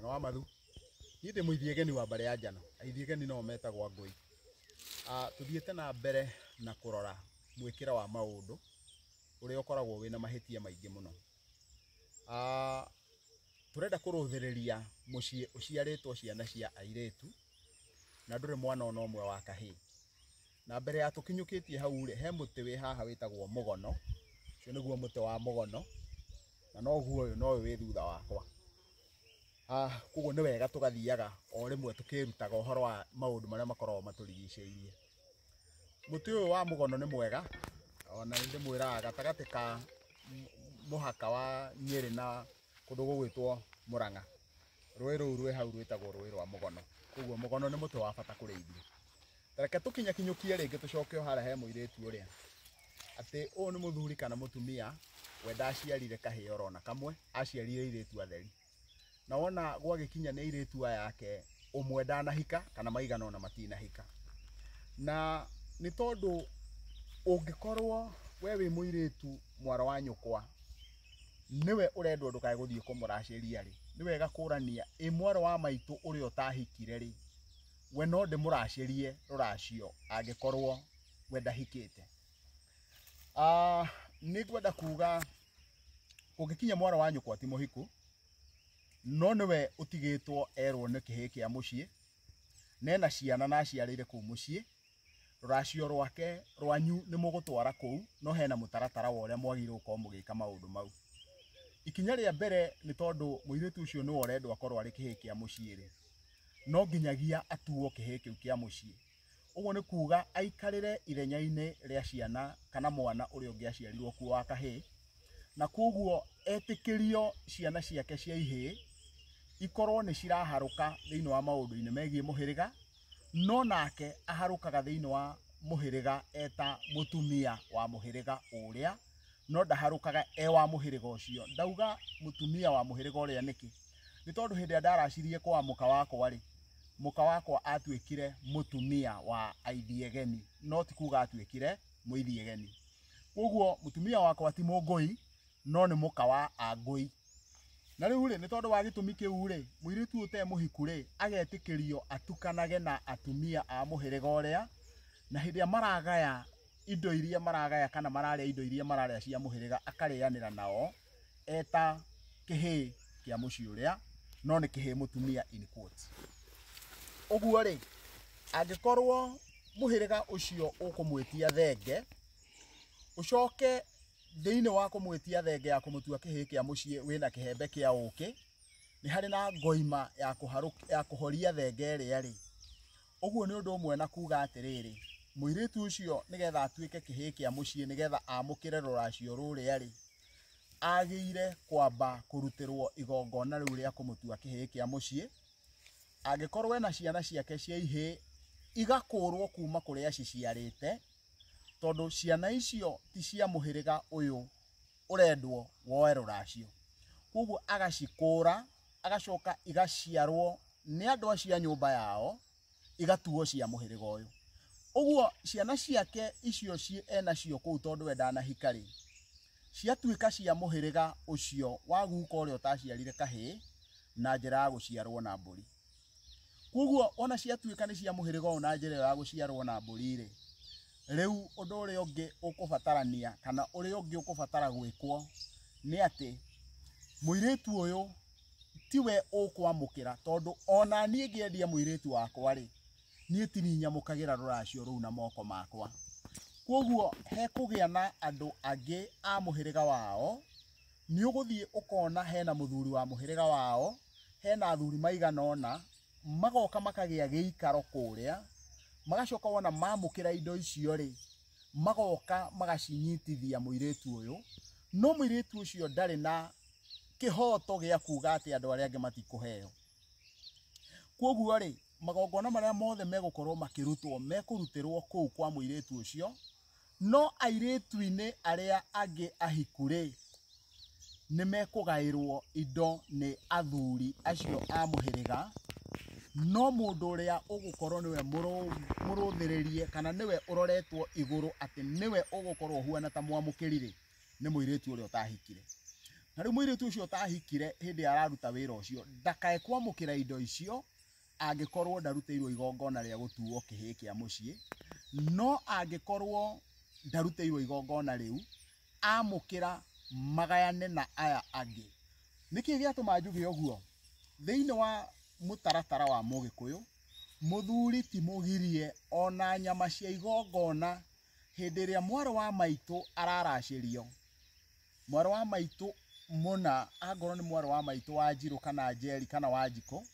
Mwega wa Mathu. Niĩ ndĩ mũithiegeni wa mbarĩ ya Njano. Aithiegeni no metagwo Angũi. Tũthiĩte na mbere na kũrora mwĩkĩre wa maũndũ ũrĩa ũkoragwo wĩna mahĩtia maingĩ mũno. Tũrenda kũrũthĩrĩria mũciĩ ũciarĩtwo ciana cia airĩtu na ndũrĩ mwana ona ũmwe wa kahĩĩ. Na mbere ya tũkinyũkĩtie hau rĩ, he mũtĩ wĩ haha wĩtagwo mũgono, ũcio nĩguo mũtĩ wa mũgono, na noguo ũyũ no ũyũ wĩ thutha wakwa. Koguo nĩ wega tũgathiaga o rĩmwe tũkĩrutaga ũhoro wa maũndũ marĩa makoragwo matũrigicĩirie. Mũtĩ ũyũ wa mũgono nĩ mwega, ona nĩ ndĩmwĩraga gatagatĩ ka mũhaka wa Nyĩrĩ na kũndũ gũgwĩtwo Mũrang'a, rũĩ rũu rwĩ hau rwĩtagwo rũĩ rwa mũgono. Koguo mũgono nĩ mũtĩ wa bata kũrĩ ithuĩ. Reke tũkinyakinyũkie rĩngĩ tũcoke o harĩa he mũirĩtu ũrĩa, atĩ ũyũ nĩ mũthuri kana mũtumia we ndaciarire kahĩĩ orona kamwe, aciarire airĩtu atheri. Na wona gwagĩkinya nĩ airĩtu aya ake ũmwe ndanahika kana maigana ona matinahika. Na nĩ tondũ ũngĩkorwo we wĩ mũirĩtu mwara wa nyũkwa nĩwe ũrendwo ndũkae gũthiĩ kũmũracĩria rĩ, nĩ wega kũrania ĩ mwarĩ wa maitũ ũrĩa ũtahikire rĩ, we no ndĩmũracĩrie rũracio angĩkorwo we ndahikĩte. Nĩ ngwenda kuga kũngĩkinya mwarĩ wa nyũkwa ti mũhiku, no nĩwe ũtigĩtwo erwo nĩ kĩhĩĩ kĩa mũciĩ, nena ciana na aciarĩire kũu mũciĩ, rũracio rwake rwanyu nĩ mũgũtwara kũu, no hena mũtaratara wa ũrĩa mwagĩrĩirwo gũkorwo mũgĩka maũndũ mau. Ikinya rĩa mbere nĩ tondũ mũirĩtu ũcio nĩwe ũrendwo akorwo arĩ kĩhĩĩ kĩa mũciĩ rĩ, no nginyagia atuo kĩhĩĩ kĩu kĩa mũciĩ. Ũguo nĩ kuga aikarĩre ithenya-inĩ rĩa ciana kana mwana ũrĩa ũngĩ aciarirwo kuo wa kahĩĩ, na koguo etĩkĩrio ciana ciake cia ihĩĩ ikorwo nĩ ciraharũka thĩinĩ wa maũndũ-inĩ megiĩ mũhĩrĩga, no nake aharũkaga thĩinĩ wa mũhĩrĩga eta mũtumia wa mũhĩrĩga ũrĩa, no ndaharũkaga e wa mũhĩrĩga ũcio. Ndauga mũtumia wa mũhĩrĩga ũrĩa nĩkĩ? Nĩ tondũ hĩndĩ ĩrĩa ndaracirie kwa mũka wakwa rĩ, mũka wakwa atuĩkire mũtumia wa aithiegeni, no ti kuga atuĩkire mũithiegeni. Koguo mũtumia wakwa ti mũngũi, no nĩ mũka wa angũi. Na rĩu rĩ, nĩ tondũ wa gĩtũmi kĩu rĩ, mũirĩtu ũyũ ũtarĩ mũhiku rĩ, agetĩkĩrio atukanage na atumia a mũhĩrĩga ũrĩa, na hĩndĩ ĩrĩa maragaya indo iria maragaya kana mararĩa indo iria mararĩa cia mũhĩrĩga akarĩanĩra nao eta kĩhĩĩ kĩa mũciĩ ũrĩa, no nĩ kĩhĩĩ mũtumia in quotes. Ũguo rĩ, angĩkorwo mũhĩrĩga ũcio ũkũmwĩtia thenge, ũcoke thĩinĩ wa kũmwĩtia thenge ya kũmũtua kĩhĩĩ kĩa mũciĩ wĩna kĩhembe kĩa ũkĩ, nĩ harĩ na ngoima ya kũhoria thenge ĩrĩa rĩ. Ũguo nĩ ũndũ ũmwe na kuga atĩrĩrĩ, mũirĩtu ũcio nĩgetha atuĩke kĩhĩĩ kĩa mũciĩ nĩgetha amũkĩre rũracio rũrĩa rĩ, agĩire kwamba kũrutĩrwo igongona rĩu rĩa kũmũtua kĩhĩĩ kĩa mũciĩ. Angĩkorwo ena ciana ciake cia ihĩĩ, igakũrwo kuma kũrĩa ciciarĩte, tondũ ciana icio ti cia mũhĩrĩga ũyũ ũrendwo woe rũracio. Koguo agacikũra, agacoka igaciarwo nĩ andũ acio a nyũmba yao, igatuo cia mũhĩrĩga ũyũ. Ũguo ciana ciake icio enacio kũu tondũ we ndanahika rĩ, ciatuĩka cia mũhĩrĩga ũcio wa guka ũrĩa ũtaciarire kahĩĩ na njĩra ya gũciarwo na mbũri. Koguo ona ciatuĩka nĩ cia mũhĩrĩga ũyũ na njĩra ĩyo ya gũciarwo na mbũri rĩ, rĩu ũndũ ũrĩa ũngĩ ũkũbatarania kana ũrĩa ũngĩ ũkũbatara gwĩkwo nĩ atĩ mũirĩtu ũyũ tiwe ũkwamũkĩra, tondũ ona niĩ ngĩendia mũirĩtu wakwa rĩ, niĩ ti niĩ nyamũkagĩra rũracio rũu na moko makwa. Koguo hekũgĩa na andũ angĩ a mũhĩrĩga wao, nĩ ũgũthiĩ ũkona hena mũthuri wa mũhĩrĩga wao, hena athuri maigana ũna, magoka makagĩa gĩikaro kũrĩa, magacoka wona mamũkĩra indo icio rĩ, magoka magacinyitithia mũirĩtu ũyũ, no mũirĩtu ũcio ndarĩ na kĩhoto gĩa kuga atĩ andũ arĩa angĩ matikũheo. Koguo rĩ, magongona marĩa mothe megũkorwo makĩrutwo mekũrutĩrwo kũu kwa mũirĩtu ũcio, no airĩtu-inĩ arĩa angĩ ahiku rĩ, nĩ mekũgaĩrwo indo nĩ athuri acio a mũhĩrĩga, no mũndũ ũrĩa ũgũkorwo nĩwe mũrũthĩrĩrie kana nĩwe ũroretwo igũrũ atĩ nĩwe ũgũkorwo ũhuana ta mwamũkĩri rĩ, nĩ mũirĩtu ũrĩa ũtahikire. Na rĩu mũirĩtu ũcio ũtahikire hĩndĩ araruta wĩra ũcio ndakae kwamũkĩra indo icio angĩkorwo ndarutĩirwo igongona rĩa gũtuo kĩhĩĩ kĩa mũciĩ. No angĩkorwo ndarutĩirwo igongona rĩu, amũkĩra magayane na aya angĩ. Nĩkĩ gĩatũma njuge ũguo? Thĩinĩ wa mũtaratara wa Mũgĩkũyũ, mũthuri ti mũgirie ona nyama cia igongona hĩndĩ ĩrĩa mwarĩ wa maitũ araracĩrio. Mwarĩ wa maitũ mũna, angorwo nĩ mwarĩ wa maitũ wa Njirũ kana Njeri kana wa Njikũ,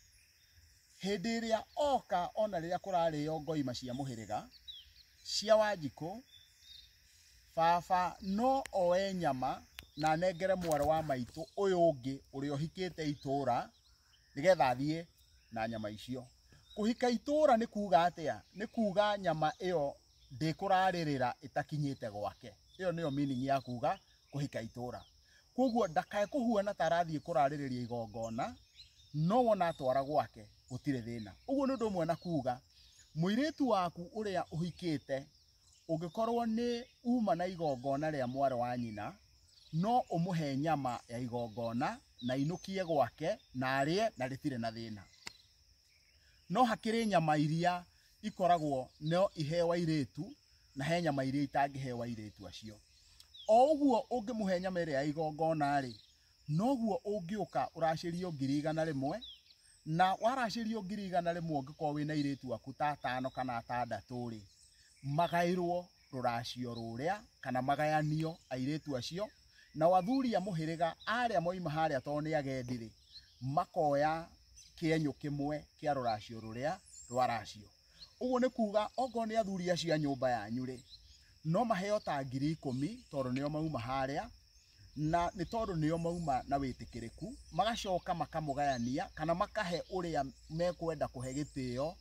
hĩndĩ ĩrĩa oka ona rĩrĩa kũrarĩo ngoima cia mũhĩrĩga cia Wanjikũ, baba no oe nyama na anengere mwarĩ wa maitũ ũyũ ũngĩ ũrĩa ũhikĩte itũra nĩgetha athiĩ na nyama icio. Kũhika itũra nĩ kuga atĩa? Nĩ kuga nyama ĩyo ndĩkũrarĩrĩra ĩtakinyĩte gwake. Ĩyo nĩyo meaning ya kuga kũhika itũra. Koguo ndakae kũhuana ta arathiĩ kũrarĩrĩria igongona, no wona atwara gwake gũtirĩ thĩna. Ũguo nĩ ũndũ ũmwe na kuga mũirĩtu waku ũrĩa ũhikĩte ũngĩkorwo nĩ uma na igongona rĩa mwarĩ wa nyina, no ũmũhe nyama ya igongona na inũkie gwake na arĩe na rĩtirĩ na thĩna. No hakĩrĩ nyama iria ikoragwo no iheo airĩtu na he nyama iria itangĩheo airĩtu acio. O ũguo ũngĩmũhe nyama ĩrĩa ya igongona rĩ, noguo ũngĩũka ũracĩrio 100,000, na waracĩrio 100,000 ũngĩkorwo wĩna airĩtu aku ta atano kana atandatũ rĩ, magaĩrwo rũracio rũrĩa kana magayanio airĩtu acio, na athuri a mũhĩrĩga arĩa moima harĩa tondũ nĩ agendi rĩ, makoya kĩenyũ kĩmwe kĩa rũracio rũrĩa rwaracio. Ũguo nĩ kuga okorwo nĩ athuri acio a nyũmba yanyu rĩ, no maheo ta 10,000 tondũ nĩo mauma harĩa, na nĩ tondũ nĩo mauma na wĩtĩkĩrĩku, magacoka makamũgayania kana makahe ũrĩa mekwenda kũhe gĩtĩo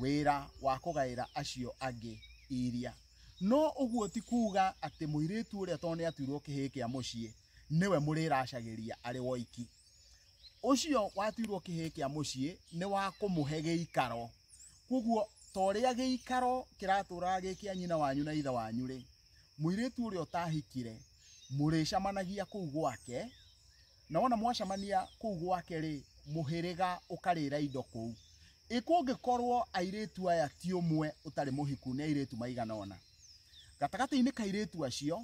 wĩra wa kũgaĩra acio angĩ iria. No ũguo ti kuga atĩ mũirĩtu ũrĩa tondũ nĩ atuirwo kĩhĩĩ kĩa mũciĩ nĩwe mũrĩracagĩria arĩ woiki. Ũcio watuirwo kĩhĩĩ kĩa mũciĩ nĩ wa kũmũhe gĩikaro. Koguo ta ũrĩa gĩikaro kĩratũraga gĩ kĩa nyina wanyu na ithe wanyu rĩ, mũirĩtu ũrĩa ũtahikire mũrĩcemanagia kũu gwake, na wona mwacemania kũu gwake rĩ, mũhĩrĩga ũkarĩra indo kũu. Ĩ kũngĩkorwo airĩtu aya ti ũmwe ũtarĩ mũhiku, nĩ airĩtu maigana ũna, gatagatĩ-inĩ ka airĩtu acio,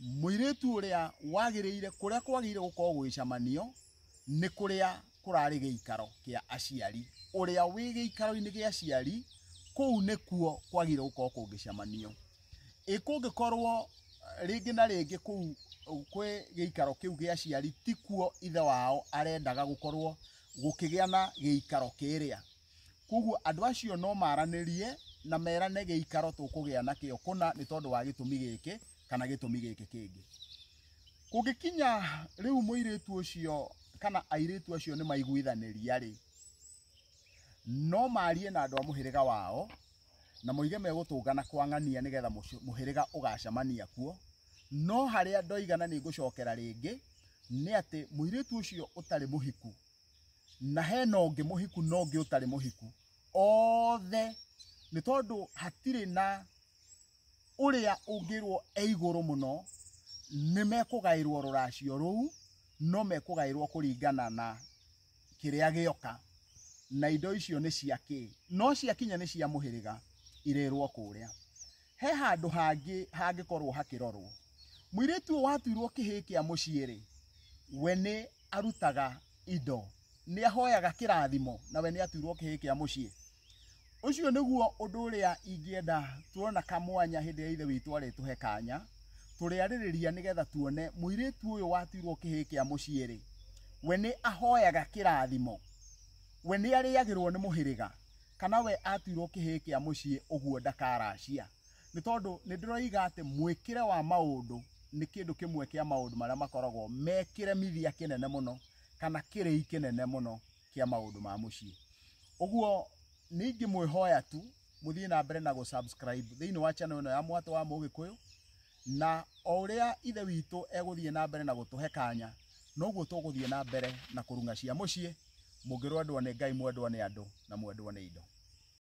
mũirĩtu ũrĩa wagĩrĩire, kũrĩa kwagĩrĩire gũkorwo gũgĩcemanio nĩ kũrĩa kũrarĩ gĩikaro kĩa aciari. Ũrĩa wĩ gĩikaro-inĩ gĩa aciari, kũu nĩkuo kwagĩrĩire gũkorwo kũngĩcemanio. Ĩ kũngĩkorwo rĩngĩ na rĩngĩ kũu kwĩ gĩikaro kĩu gĩa aciari tikuo ithe wao arendaga gũkorwo gũkĩgĩa na gĩikaro kĩrĩa, koguo andũ acio no maranĩrie na merane gĩikaro tũkũgĩa nakĩo kũna nĩ tondũ wa gĩtũmi gĩkĩ kana gĩtũmi gĩkĩ kĩngĩ. Kũngĩkinya rĩu mũirĩtu ũcio kana airĩtu acio nĩ maiguithanĩria rĩ, no marie na andũ a mũhĩrĩga wao na moige megũtũngana kwang'ania nĩgetha mũhĩrĩga ũgacemania kuo. No harĩa ndoiga na nĩ ngũcokera rĩngĩ nĩ atĩ mũirĩtu ũcio ũtarĩ mũhiku na hena ũngĩ mũhiku na ũngĩ ũtarĩ mũhiku, othe nĩ tondũ hatirĩ na ũrĩa ũngĩrwo e igũrũ mũno, nĩ mekũgaĩrwo rũracio rũu, no mekũgaĩrwo kũringana na kĩrĩa gĩoka, na indo icio nĩ cia kĩ, no ciakinya nĩ cia mũhĩrĩga irĩrwo kũrĩa. He handũ hangĩ hangĩkorwo hakĩrorwo, mũirĩtu ũyũ watuirwo kĩhĩĩ kĩa mũciĩ rĩ, we nĩ arutaga indo, nĩ ahoyaga kĩrathimo, na we nĩ atuirwo kĩhĩĩ kĩa mũciĩ. Ũcio nĩguo ũndũ ũrĩa ingĩenda tuona kamwanya hĩndĩ ya ithe witũ arĩtũhe kanya tũrĩarĩrĩria nĩgetha tuone mũirĩtu ũyũ watuirwo kĩhĩĩ kĩa mũciĩ rĩ, we nĩ ahoyaga kĩrathimo, we nĩ arĩagĩrwo nĩ mũhĩrĩga, kana we atuirwo kĩhĩĩ kĩa mũciĩ ũguo ndakaracia. Nĩ tondũ nĩ ndĩroiga atĩ mwĩkĩre wa maũndũ nĩ kĩndũ kĩmwe kĩa maũndũ marĩa makoragwo me kĩremithia kĩnene mũno kana kĩrĩi kĩnene mũno kĩa maũndũ ma mũciĩ. Ũguo nĩ ingĩmwĩhoya tu mũthiĩ na mbere na gũ-subscribe thĩinĩ wa channel ĩno ya Mwatũ wa Mũgĩkũyũ, na o ũrĩa ithe witũ egũthiĩ na mbere na gũtũhe kanya, noguo tũgũthiĩ na mbere na kũrung'a cia mũciĩ. Mũngĩrwendwo nĩ Ngai, mwendwo nĩ andũ, na mwendwo nĩ indo.